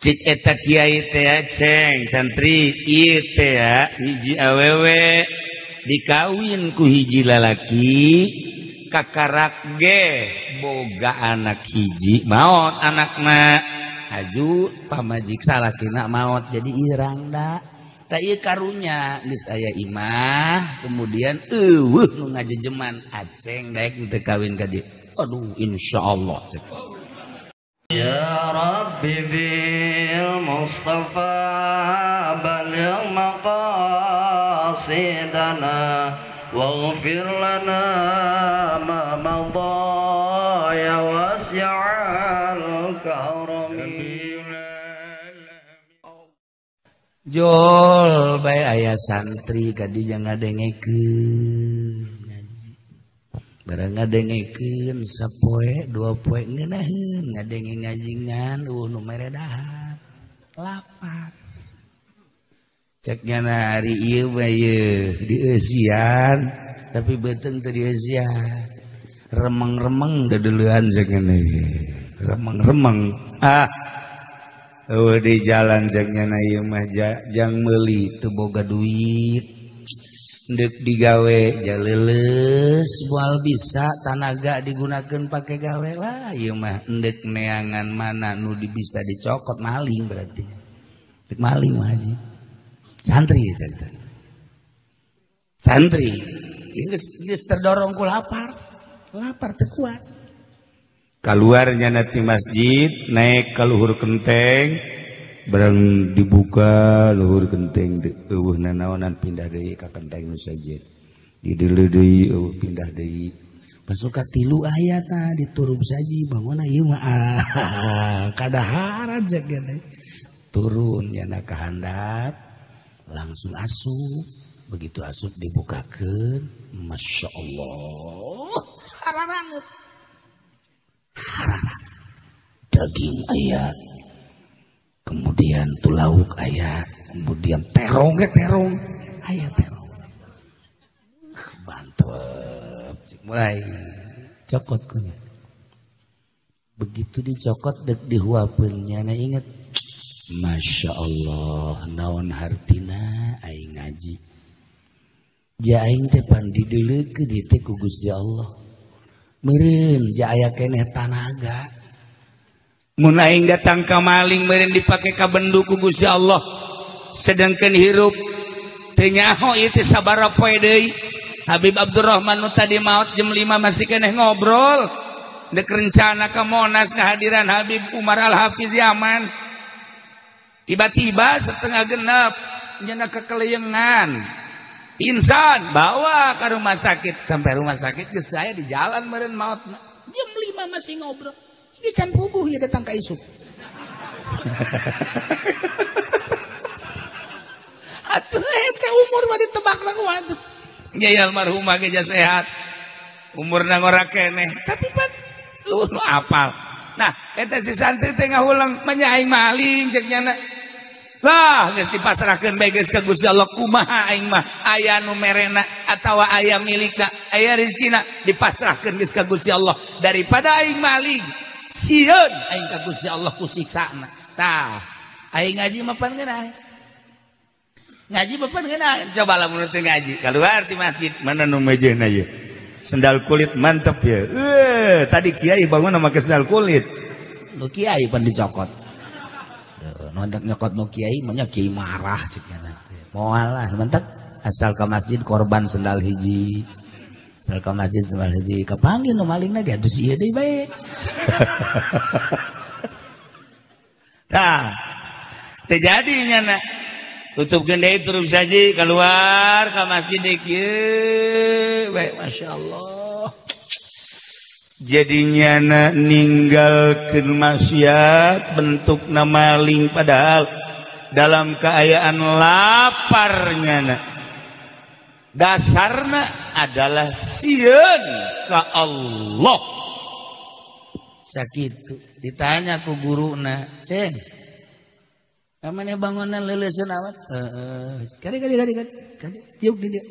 Cik eta kiai teh ceng santri ieu teh hiji awewe dikawin ku hiji lalaki kakarak ge boga anak hiji maot anakna aju pamajik salakina maot jadi irangda tah ieu karunya geus aya imah kemudian eueuh nu ngajejeman aceng daek teu kawin ka dieu aduh insyaallah. Ya Rabbi bil Mustafa balligh maqasidana waghfir lana ma madha ya wasi'al karami. Jol bae aya santri kadi jangan ngadengekeun ngaji. Barang ngadengekeun sapoe dua poe ngeunaheun ngadenge ngajingan eueuh nu mere dahar lapar. Cek nyana ari ieu mah ieu dieusian tapi beuteung teu dieusian. Remeng-remeng deudeulean cek nyana ieu. Remeng-remeng. Ah. Eueuh di jalan cek nyana ieu mah jang meuli teu boga duit. Ndek digawe jaleuleus moal bisa tanaga digunakeun pake gawe lah ieu mah endek neangan mana nu bisa dicokot maling berarti. Dek maling mah haji. Santri santri. Santri geus terdorong ku lapar. Lapar teu kuat. Kaluarnya nanti masjid naik ka luhur kenteng barang dibuka luhur kenteng eueuh nanaonan pindah deui ka kenteng nu sejen dideuleu deui eueuh pindah deui pasuka tilu aya tah diturub saji bangunna ieu mah kadaharan cek teh turun nyana ka handap langsung asup begitu asup dibukakeun masyaallah hararanut hararanut daging aya kemudian tulauk aya kemudian terong ge terong aya terong mantep mulai cokot kunya begitu dicokot dek dihuapeun nyana inget Masya Allah naon hartina aing ngaji ja aing teh pan dideuleukeun ieu teh ku Gusti Allah meureun ja aya keneh tanaga mun aing datang ka maling meureun dipake ka bendu ku Gusti Allah sedangkan hirup teu nyaho ieu teh sabaraha poe deui Habib Abdurrahman nu tadi maot jam 5 masih keneh ngobrol dek rencana ka Monas kehadiran Habib Umar Al-Hafiz Yaman tiba-tiba setengah genep nyana kekeleyengan insan bawa ke rumah sakit sampai rumah sakit geus aya di jalan meureun maotna jam 5 masih ngobrol. Ini can puguh ya datang ka isuk. Atuh hese umur mah ditebak lah ku atuh. Nya almarhumah ge sehat. Umurna ngora keneh, tapi pan eueuh nu apal. Nah, eta si santri teh ngahulang manya aing maling cek nyana. Lah geus dipasrahkeun bae geus ka Gusti Allah kumaha aing mah aya nu merena atawa aya milikna, aya rezekina dipasrahkeun geus ka Gusti Allah daripada aing maling. Sieun aing ka Gusti Allah ku siksana. Tah, aing ngaji mah pan ngeunah. Ngaji mah pan ngeunah. Coba lamun teu ngaji, keluar ti masjid, mana nu mejena ieu? Sendal kulit mantep ya. Tadi kiai bangun make sendal kulit. Nu kiai pan dicokot. Nu nyokot nu kiai mah nya kiai marah cek nya. Moal lah, mantep asal ka masjid korban sendal hiji. Asal ka masjid sendal hiji kapanggih nu malingna ge atuh ieu deui bae. Tah, teu jadi nyana. Tutupkeun deui turun saji keluar ka masjid deui kieu bae masyaallah. Jadi nyana ninggalkeun maksiat bentukna maling padahal dalam keayaan lapar nyana. Dasarna adalah sieun ka Allah. Sakitu ditanya ku guruna, "Ceng, kamane bangunan leuleuseun awat?" Heeh. Kali kali kali kali tiuk di dia.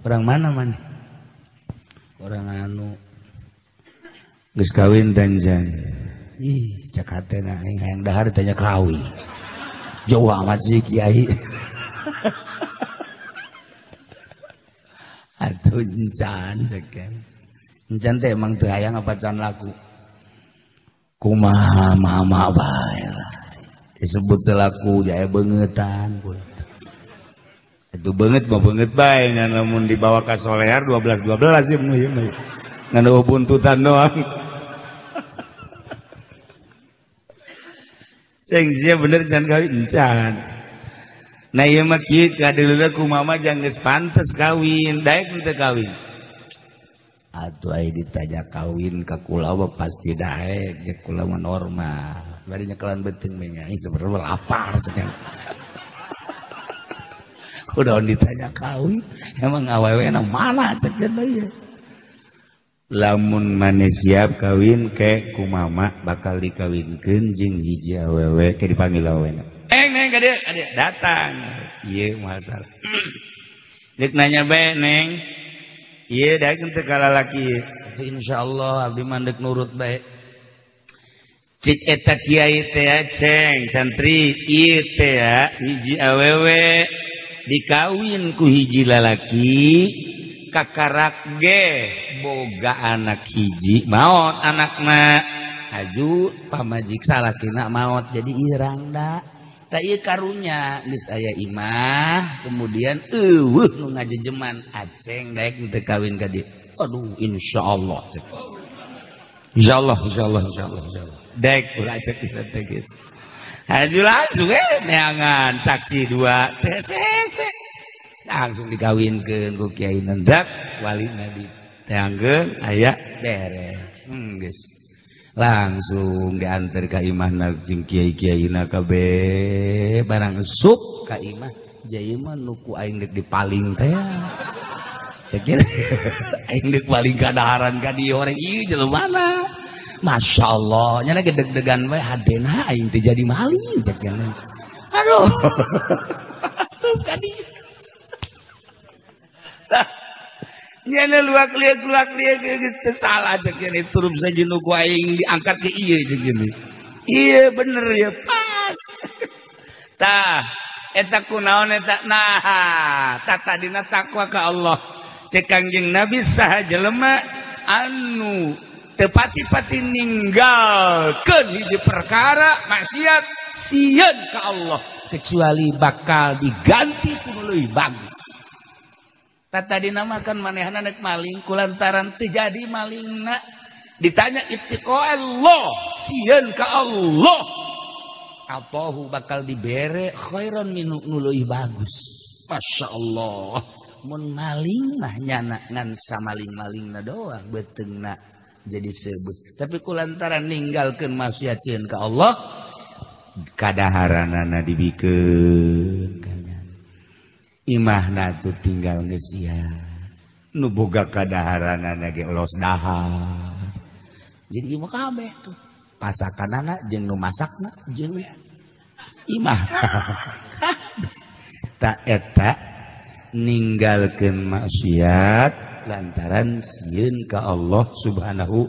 Orang mana mana? Orang anu geus kawin danjan. Ih, cek hatena aing hayang dahar ditanya kawin. Jauh amat sih kiai. Atuh encan cek. Encan teh emang teu hayang apa can laku. Kumaha mama bae lah. Disebut teu laku jaya beungetan. Itu beungeut mah beungeut bae nya lamun dibawa ka solear 12 12 ieu mah ieu mah. Ngan eueuh buntutan doang. Ceng sia bener can kawin encan. Nah ieu mah kieu kadeuleuh ku mama jang geus pantes kawin, daek teu kawin. Atuh ai ditanya kawin ka kula mah pasti daek, jeung kula mah normal. Bari nyekelan beuteung we nya, sebenarnya lapar cenah. Kudaon ditanya kawin, emang awewena mana cek ieu. Lamun maneh siap kawin ke ku mama bakal dikawinkeun jeung hiji awewe ke dipanggil awewena. Neng neng ka dieu, ka dieu datang. Ieu masalah. Deuk nanya bae neng. Ieu daek teu ka lalaki ieu. Insyaallah abdi mah deuk nurut bae. Cik eta kiai teh ceng santri ieu teh hiji awewe dikawin ku hiji lalaki kakarak ge boga anak hiji maot anakna aju pamajik salakina maot jadi irang da da ieu karunya geus aya imah kemudian eueuh nu ngajejeman aceng daek teu kawin ka dieu. Aduh insyaallah insyaallah insyaallah insyaallah insyaallah daek ulah cek teh geus aju langsung neangan saksi dua teh sese langsung dikawinkeun ku kiai nendak walina diteangkeun aya beres. Geus langsung diantar ka imahna jeung kiai-kiaina kabeh barang sup ka imah jai mah nu ku aing deuk dipaling teh. Cek aing deuk paling kadaharan ka dieu orang ieu jelema. Masyaallah nya ge deg-degan we hadena aing teh jadi maling cek. Aduh. Sup ka dieu. Nyana luak liak geus teu salah cek gini turun saja nu ku aing diangkat ke ieu cek gini. Iya bener ya pas. Tah eta kunaon eta nah tah tadina takwa ka Allah. Cek Kangjeng Nabi saha jelema anu teu pati-pati ninggalkeun hiji perkara maksiat sieun ka Allah kecuali bakal diganti ku nu leuwih bagus. Tadi namakan manehna nek maling kulantaran teu jadi malingna ditanya ittiqa Allah sieun ka Allah atahu bakal dibere khairan minu nu leuwih bagus. Masya Allah mun maling mah nyana ngan samaling-malingna doang beuteungna jadi sebut tapi kulantaran ninggalkeun maksiat sieun ka Allah kadaharanana dibikeun imahna tuh tinggal geus sia nu boga kadaharanana ge los dahar jadi imah kabeh tuh pasakanana jeung nu masakna jeung imah ta eta ninggalkeun maksiat lantaran sieun ka Allah Subhanahu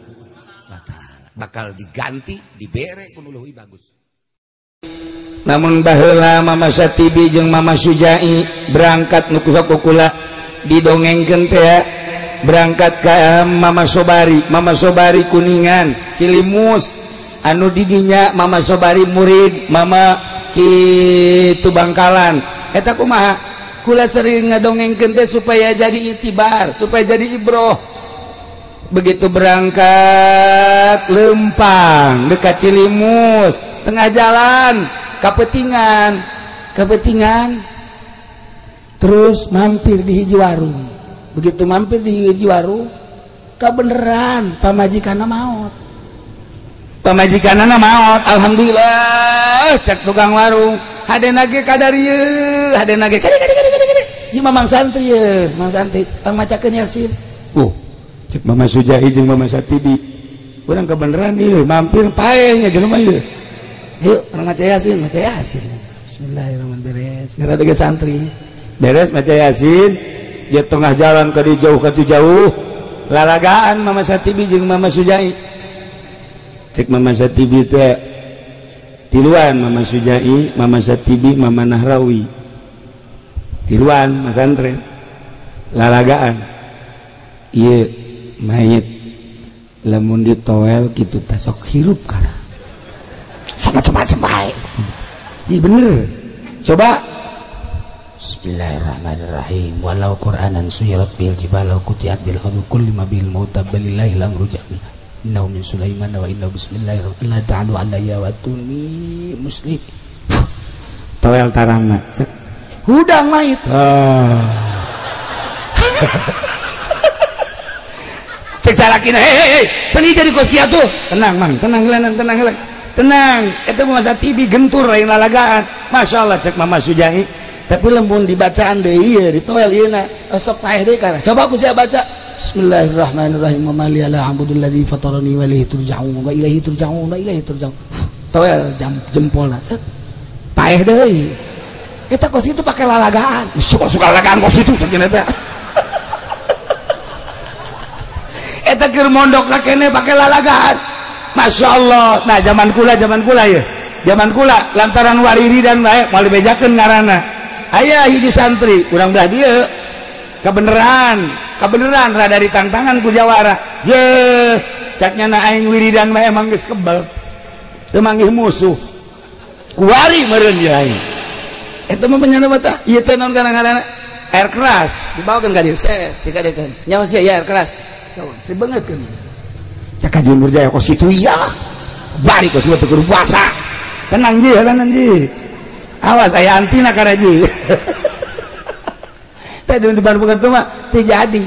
wa taala bakal diganti dibere ku nu leuwih bagus. Namun baheula Mama Satibi jeung Mama Sujai berangkat nu kula didongengkeun teh berangkat ka Mama Sobari, Mama Sobari Kuningan, Cilimus anu didinya Mama Sobari murid Mama kitu Bangkalan. Eta kumaha? Kula sering ngadongengkeun teh supaya jadi itibar, supaya jadi ibroh. Begitu berangkat lempang dekat Cilimus, tengah jalan kapetingan, kapetingan terus mampir di hiji warung. Begitu mampir di hiji warung, kabeneran pamajikanna maot. Pamajikanna maot, alhamdulillah cek tukang warung, hadena ge kadarieu, hadena ge kade kade kade kade. Ieu mah Mang Santri ye, Mang Santri pangmacakeun Yasin. Cek Mama Sujahi jeung Mama Satibi. Urang kebeneran ieu mampir pae nya jelema ieu. Yuk, orang maca Yasin, maca Yasin. Bismillahirrahmanirrahim. Beres. Ngarada ge santri. Beres maca Yasin, dia tengah jalan ke jauh ke jauh. Lalagaan Mama Satibi jeung Mama Sujai. Cek Mama Satibi teh tiluan Mama Sujai, Mama Satibi, Mama Nahrawi. Tiluan masantren. Lalagaan. Ieu mayit lamun ditoel kitu teh sok hirup kana. Sok macam-macam bae. Ji bener. Coba Bismillahirrahmanirrahim. Walau Qur'anan suyirat bil jibal wa qutiat bil ardu kulli ma bil mauta balillahi al-amru jami'a. Innahu min Sulaiman wa innahu bismillahirrahmanirrahim. La ta'alu alayya wa tuni muslim. Toel tarangna. Hudang mayit. Ah. Cek salakina, hei hei hei, peni jadi kos kieu tuh. Tenang mang, tenang gelanan, tenang heula. Tenang, eta mah masa TV gentur lain lalagaan. Masyaallah cek Mama Sujai. Tapi lembun dibacaan deui ieu ditoel ieu na sok paeh deui kana. Coba ku sia baca. Bismillahirrahmanirrahim. Wa ma li la a'budu alladzi fatarani wa ilaihi turja'un wa ilaihi turja'un wa ilaihi turja'un. Toel jempolna. Set. Paeh deui. Eta kos itu pakai lalagaan. Suka-suka lalagaan kos itu cenah teh. Eta keur mondok lah kene pakai lalagaan. Masya Allah. Nah zaman kula ya. Zaman kula lantaran wariri dan bae moal dibejakeun ngaranna. Aya hiji santri urang belah dieu. Kebeneran rada ditangtangan ku jawara. Ye, caknya na aing wiridan bae emang geus kebal. Teu manggih musuh. Kuari meureun ye aing. Eta mah penyana mata. Ieu teh naon ngaranna? Air keras dibawakeun ka dieu. Set, dikadekeun. Nyawa sia ya air keras. Sri banget kan. Cak kajian Nurjaya kos itu iya. Balik kos itu kudu puasa. Tenang ji, tenang ji. Awas aya antina kana ji. Teh di Bandung tuh mah teu jadi.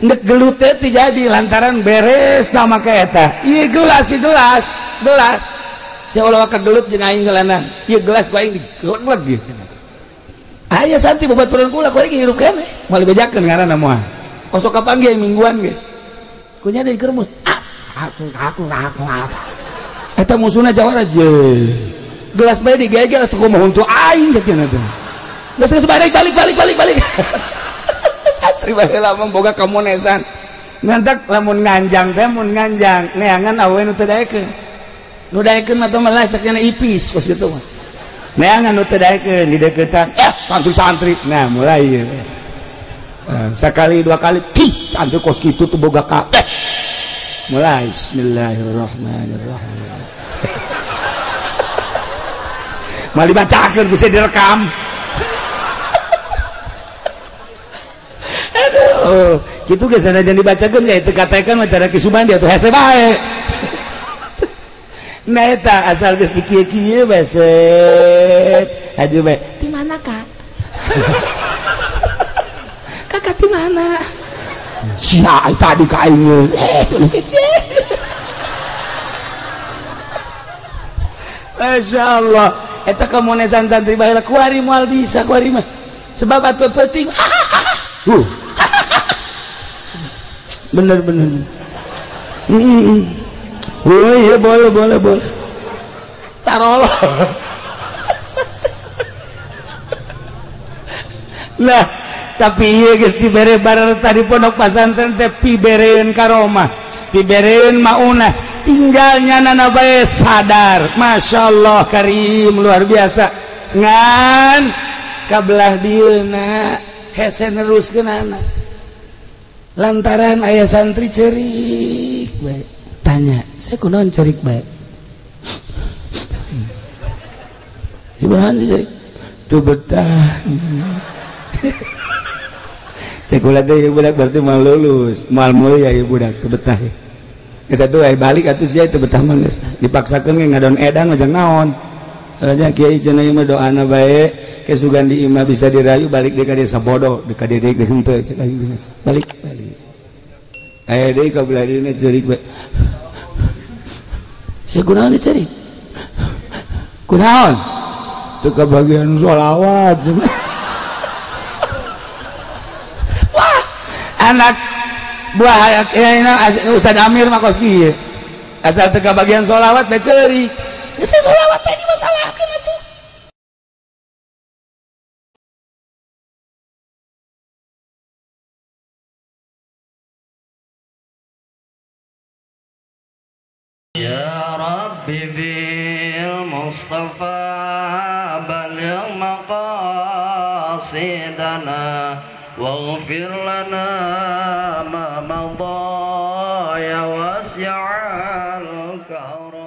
Ndek gelut teh teu jadi lantaran beres nama ka eta. Ieu gelas, ieu gelas, gelas. Sia ulah kagelut jeung aing geulanan. Ieu gelas ku aing digeleg-geleg ieu. Aya santi babaturan kula ku aing hirup keneh. Moal dibejakeun ngaranna moal. Osok kapanggih mingguan ge. Kunya dari kermus. Aku. Eta musuhna jawara je. Gelas bae digegel atuh kumaha huntu aing cenah teh. Geus balik balik. Santri baheula mah boga kamonesan. Ngantak lamun nganjang teh mun nganjang neangan awewe nu teu daekeun. Nu daekeun mah teh mah sakjana ipis kos kitu mah. Neangan nu teu daekeun dideukeutan. Santri-santri. Nah, mulai ieu. Sekali dua kali tih santri kos kitu tuh boga ka. Mulai bismillahirrahmanirrahim. Mal dibacakeun bisa direkam. Aduh, kitu geus sanajan dibacakeun ge teu katakeun mah cara Ki Subandi atuh hese bae. Nah eta asal geus dikieu-kieu bae set. Haju bae. Di mana, Kak? Kakak di mana? Sia tadi ka aing. Masya Allah. Eta kamonesan santri baheula kuari moal bisa kuari mah. Sebab atuh penting. Bener. Oh iya boleh. Tarolo. Nah, tapi ieu geus dibere barar tadi pondok pasantren teh pibereun karomah, pibereun maunah, tinggalnya nana bae sadar. Masya Allah karim luar biasa. Ngan kabelah dieuna hese neruskeunana. Lantaran aya santri cerik bae. Tanya, saya kunaon cerik bae? Sebenarnya cerik. Tuh betah. Cek ulah teh ieu budak berarti moal lulus, moal mulia ieu budak teu betah. Geus atuh aya balik atuh sia teu betah mah geus dipaksakeun ge ngadon edan mah jang naon. Nya kiai cenah ieu mah doana bae, ke sugan di imah bisa dirayu balik deui ka desa bodoh, deui ka deui deui henteu cek aing geus. Balik balik. Aya deui ka belah dieuna ceurik bae. Sia kunaon ceurik? Kunaon? Teu kabagian sholawat. Anak buah Ustaz Amir mah kos kieu. Asal teu kabagian sholawat bae ceurik. Geus sholawat bae dimasalahkeun atuh. Ya المصطفى بلغ مقاصدنا واغفر لنا ما مضى يا واسع الكرم.